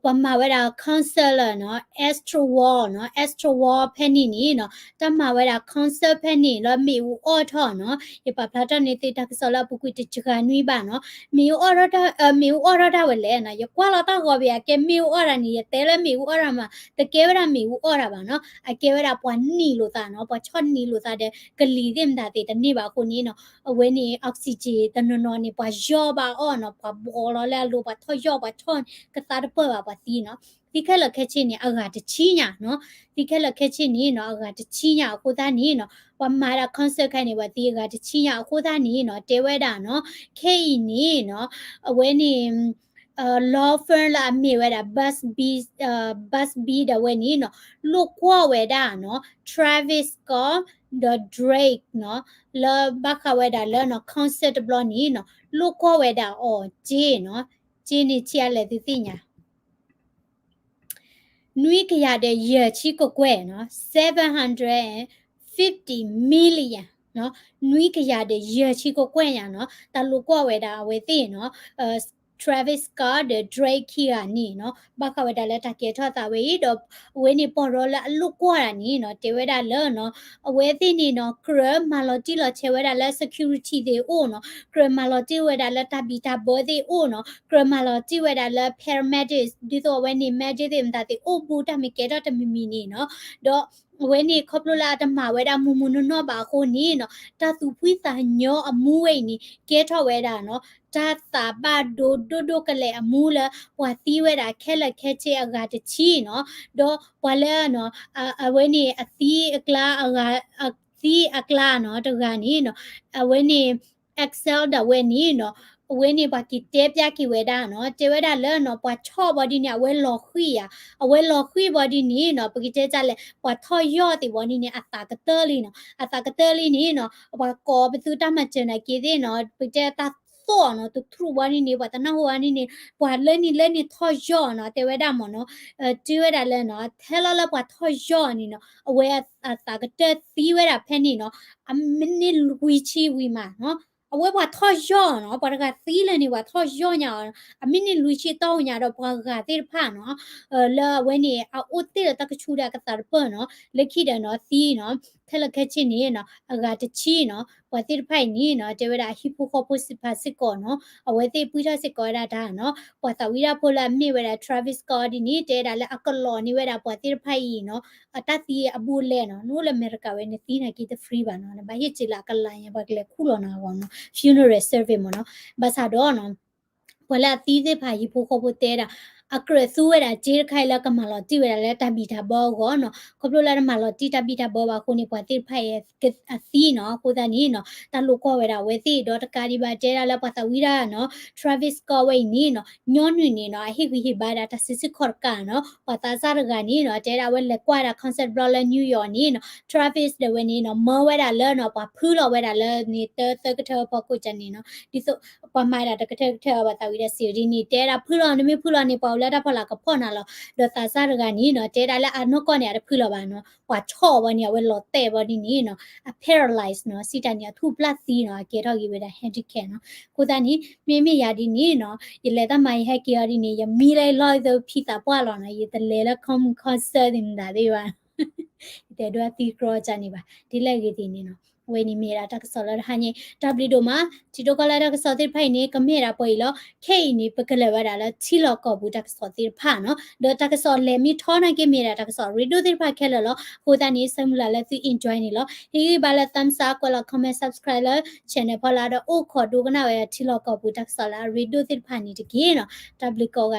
ပှၤမၤဝဲဒၣ် concert လၢနီၤ Astor World နီၤ Astor World ဖဲန့ၣ်န့ၣ်နီၤ တၢ်မၤဝဲဒၣ် concert ဖဲန့ၣ်လၢမ့ၣ်အူအီၣ်ထီၣ်နီၤ. ယပာ်ဖျါထီၣ်န့ၢ်သုတၢ်ကစီၣ်လၢအပူၤကွံာ်တစှၤနွံဘၣ်နီၤ. မ့ၣ်အူအီၣ်ထီၣ်တၢ် မ့ၣ်အူအီၣ်ထီၣ်တၢ်ဝဲလဲၣ်နီၤ. ယကွၢ်လီၤတၢ်ဂီၤဘၣ်အကဲမ့ၣ်အူအီၣ်တၢ်န့ၣ် ယတဲလၢမ့ၣ်အူအီၣ်တၢ်မး တကဲဝဲဒၣ်မ့ၣ်အူအီၣ်တၢ်ဘၣ်နီၤ. အကဲဝဲဒၣ်ပှၤနံၤလိာ်သးနီၤ ပှၤဆီၣ်နံၤလိာ်သးဒီး ကလံၤသ့ၣ်မတၤသ့ၣ်တန့ၢ်ဘၣ်အဃိန့ၣ်နီၤ အဝဲန့ၣ် oxygen တနီၤနီၤန့ၣ် ပှၤယီၢ်ဘၣ်အီၣ်နီၤ ပှၤဘီလီၤလၢအလိၤ ပှၤထီၣ်ယီၢ် ပှၤဆီၣ်ကသါတပၢၢ်ဘၣ် ပှၤသံနီၤ. သံခဲလၢာ်ခဲဆ့န့ၣ် အဂၤတဆံညါနီၤ, သံခဲလၢာ်ခဲဆ့န့ၣ်နီၤ အဂၤတဆံညါအဃိသတးန့ၣ်နီၤ ပှၤမၤဒၣ် concert ခဲအံၤန့ၣ် ပှၤသံအဂၤတဆံညါအဃိသတးန့ၣ်နီၤ တဲဝဲဒၣ်နီၤ ခဲအံၤန့ၣ်နီၤ အဝဲန့ၣ် law firm လၢအမ့ၢ်ဝဲဒၣ် Busby Busby ဒၣ်ဝဲန့ၣ်နီၤ လိာ်ကွီၢ်ဝဲဒၣ်နီၤ Travis Scott ဒီး Drake နီၤ လၢဘၣ်ဃးဝဲဒၣ်လၢနီၤ concert တဘျီန့ၣ်နီၤ လိာ်ကွီၢ်ဝဲဒၣ်အီၤစ့နီၤ, စ့န့ၣ်ဆံးအါလဲၣ်သုသ့ၣ်ညါ နွံကယၤဒီးယဲၢ်ဆံကကွဲၢ်နီၤ seven hundred fifty million နီၤ, နွံကယၤဒီးယဲၢ်ဆံကကွဲၢ်ညါနီၤ တၢ်လိာ်ကွီၢ်ဝဲဒၣ်အဝဲသ့ၣ်နီၤ Travis Scott ဒီး Drake ခံဂၤန့ၣ်နီၤ ဘၣ်ဃးဝဲဒၣ်လၢတၢ်ကဲထီၣ်သးဝဲအံၤ ဒီးအဝဲန့ၣ်ပီၢ်ရီလၢအလိာ်ကွီၢ်တၢ်န့ၣ်နီၤ တဲဝဲဒၣ်လၢနီၤ အဝဲသ့ၣ်န့ၣ်နီၤ ကြၢးမၤလီၤတံၢ်လီၤဆဲးဝဲဒၣ်လၢ security သ့ၣ်အိၣ်နီၤ, ကြၢးမၤလီၤတံၢ်ဝဲဒၣ်လၢတၢ်ဘံၣ်တၢ်ဘၢသ့ၣ်အိၣ်နီၤ, ကြၢးမၤလီၤတံၢ်ဝဲဒၣ်လၢ paramedics ဒ်သိးအဝဲန့ၣ် medic သ့ၣ်မတၤသ့ၣ်အိၣ်ဘူးတၢ်မ့ၢ်ကဲထီၣ်တမံၤမံၤန့ၣ်နီၤ, ဒီး အဝဲန့ၣ်ခီဖျိလၢအတမၤဝဲဒၣ်မုၢ်မုၢ်နီၢ်နီၢ်ဘၣ်အဃိန့ၣ်နီၤ တၢ်သူၣ်ဖှံသးညီအမူဝဲအံၤန့ၣ် ကဲထီၣ်ဝဲဒၣ်နီၤ တၢ်သးဘၣ်ဒိဒိၣ်ဒိၣ်ကလဲာ်အမူလၢ ပှၤသံဝဲဒၣ်ခဲလၢာ်ခဲဆ့အဂၤတဆံနီၤ, ဒီးပှၤလၢ အဝဲန့ၣ်အသံအကျါ အသံအကျါနီၤ တဂၤန့ၣ်နီၤ အဝဲန့ၣ် Axel ဒၣ်ဝဲန့ၣ်နီၤ အဝဲန့ၣ်ပှၤက့ၤတဲပျၢ်က့ၤဝဲဒၣ်နီၤ တဲဝဲဒၣ်လၢနီၤ ပှၤဆီၣ်ဘီဒ်န့ၣ် အဝဲလီၤဃံၤဧါ, အဝဲလီၤဃံၤဘီဒ်န့ၣ်နီၤ ပကတဲတၢ်လဲၣ် ပှၤထီၣ်ယီၢ်သ့ၣ်ဘီဒ်န့ၣ် အသးကတၢၢ်လံနီၤ, အသးကတၢၢ်လံန့ၣ်နီၤ ပှၤကိးပသူတၢ်မၤစၢၤနာ်က့သ့ၣ်နီၤ ပကတဲတၢ်သိၣ်နီၤ တထူၣ်ဘီဒ်န့ၣ် ပှၤတနၢ်ဟူဘီဒ်န့ၣ် ပှၤလၢန့ၣ်လၢန့ၣ်ထီၣ်ယီၢ်နီၤ တဲဝဲဒၣ်မ့ၢ်နီၤ တဲဝဲဒၣ်လၢနီၤ ထဲလီၤလၢပှၤထီၣ်ယီၢ်န့ၣ်နီၤ အဝဲအသးကတၢၢ်သံဝဲဒၣ်ဖဲန့ၣ်နီၤ အမံးနံးလွံၢ်ဆံဝံၤမးနီၤ အဝဲပှၤထီၣ်ယီၢ်နီၤ ပှၤတဂၤသံလၢန့ၣ် ပှၤထီၣ်ယီၢ်ညါအီၤ အမံးနံးလွံၢ်ဆံတီၢ်ညါဒီးပှၤဂၤသ့ၣ်တဖၣ်နီၤ လၢအဝဲန့ၣ် အအိၣ်တ့ၢ်လၢတၢ်ကဆူၣ်ဒီးအကသးတပၢၢ်နီၤ လၢခံဒီးနီၤ သံနီၤ ခဲလၢာ်ခဲဆ့န့ၣ်နီၤ အဂၤတဆံနီၤ ပှၤသ့ၣ်တဖၣ်အံၤန့ၣ်နီၤ တဲဝဲဒၣ်အဟံၣ်ဖိဃီဖိစံးဖးစ့ၢ်ကီးနီၤ အဝဲသ့ၣ်ပှံထီၣ်စ့ၢ်ကီးဝဲဒၣ်တၢ်နီၤ ပှၤသးဝံၣ်တၢ်ဖိလၢအမ့ၢ်ဝဲဒၣ် Travis Scott ဒ်န့ၣ် တဲဒၣ်လၢအကလီၤန့ၢ်ဝဲဒၣ်ပှၤသ့ၣ်တဖၣ်အံၤနီၤ အတၢ်သံအဘူးအလဲနီၤ နအိၣ်လၢအမဲရကၤဝဲ နသံနာ်က့တ free ဘၣ်နီၤ နဘၣ်ဟ့ၣ်စ့လၢအကလးညါ ပှၤကလဲၤခူၣ်လီၤနၤအဂီၢ်နီၤ funeral service မ့ၢ်နီၤ ဘၣ်ဆၣ်ဒီးနီၤ ပှၤလၢအသံသ့ၣ်တဖၣ်ဟံၣ်ဖိဃီဖိတဲဒၣ် အကြၢးသူဝဲဒၣ်စ့တခါအံၤလၢကမၤလီၤတံၢ်ဝဲဒၣ်လၢတၢ်ဘံၣ်တၢ်ဘၢအဂီၢ်နီၤ ခီဖျိလၢတမၤလီၤတံၢ်တၢ်ဘံၣ်တၢ်ဘၢဘၣ်အဃိန့ၣ် ပှၤသ့ၣ်တဖၣ်အံၤ အသံနီၤ အဃိသတးန့ၣ်နီၤ တၢ်လိာ်ကွီၢ်ဝဲဒၣ်အဝဲသ့ၣ် ဒီးတကးဒံးဘၣ်တဲဒၣ်လၢပှၤသးဝံၣ်ဒၣ်နီၤ Travis Scott ဝဲအံၤန့ၣ်နီၤ ညီနုၢ်န့ၣ်နီၤ အဟ့ၣ်ဂံၢ်ဟ့ၣ်ဘါဒၣ်တၢ်စံးဆၢကီးတကးနီၤ ပှၤသးစၢ်တဂၤန့ၣ်နီၤ တဲဒၣ်အဝဲလဲၤကွၢ်ဒၣ် concert ဘျီလၢ New York န့ၣ်နီၤ Travis ဒၣ်ဝဲန့ၣ်နီၤ မၢဝဲဒၣ်လၢနီၤ ပှၤဖုလီၤဝဲဒၣ်လၢန့ၣ် တၢသၢကထၢအဖီခိၣ်ကန့ၣ်နီၤ ဒ်သိး ပှၤမၤဒၣ်တကထၢကထၢအပှၤသးဝံၣ်ဒၣ်စံးဒ်န့ၣ် တဲဒၣ်ဖုလီၤ နမ့ၢ်ဖုလီၤန့ၣ် ပှၤအိၣ်လၢတၢ်ဖီလာ်ကဖီၣ်နၤလီၤ ဒီးသးစၢ်တဂၤန့ၣ်နီၤ တဲဒၣ်လၢအနီၢ်ကီၢ်န့ၣ် အတဖုလီၤဘၣ်နီၤ ပှၤဆီၣ်ဘီန့ၣ် အဝဲလီၤတဲာ်ဘီဒ်န့ၣ်နီၤ အ paralyze နီၤ စံးတၢ်န့ၣ် အထူၣ်ပျၢ်သံနီၤ အကဲထီၣ်က့ၤဝဲဒၣ် handicap နီၤ အဃိသတးန့ၣ် မ့မ့ၢ်ယၤဒ်န့ၣ်နီၤ ယလဲၤတၢ်မၤယဟဲက့ၤအီၤဒ်န့ၣ် ယမံလၢယလီၢ်ယသးဖံသးပှၢ်လီၤနီၤ ယတလဲၤလၢ con- concert သ့ၣ်မတၤသ့ၣ်ဘၣ် ယတဲဒိအသံကြီကန့ၣ်ဘၣ် ဒ်လဲၣ်ဂ့ၤဒ်န့ၣ်နီၤ အဝဲန့ၣ်မ့ၢ်ဒၣ်တၢ်ကစီၣ်လၢတဟါညါ တၢ်ဘျုးဒိၣ်မး ထံဒိၣ်ကီၢ်လဲၢ်တၢ်ကစီၣ်သ့ၣ်တဖၣ်အံၤန့ၣ် ကမ့ၢ်ဒၣ်ပှဲၤအံၤလီၤ ခဲအံၤန့ၣ် ပကလဲၤဝဲဒၣ်လၢထံလီၢ်ကီၢ်ပူၤတၢ်ကစီၣ်သ့ၣ်တဖၣ်နီၤ ဒီးတၢ်ကစီၣ်လဲၤမ့ၢ်ထီနာ်က့မ့ၢ်ဒၣ်တၢ်ကစီၣ်ရ့ဒိၣ်သ့ၣ်တဖၣ်ခဲလၢာ်လီၤ အဃိသတးန့ၣ် ဆၢမုၢ်လၢ်လၢသု enjoy န့ၣ်လီၤ ဟ့ၣ်ဂံၢ်ဘါလၢ thumbs up ကွဲးလီၤ comment subscribe လၢ channel ဖီလာ်ဒီး အိၣ်ခိးဒိကနၣ်ဝဲဒၣ်ထံလီၢ်ကီၢ်ပူၤတၢ်ကစီၣ်လၢအရ့ဒိၣ်သ့ၣ်တဖၣ်န့ၣ်တက့ၢ်နီၤ တၢ်ဘျုးကိးဂၤ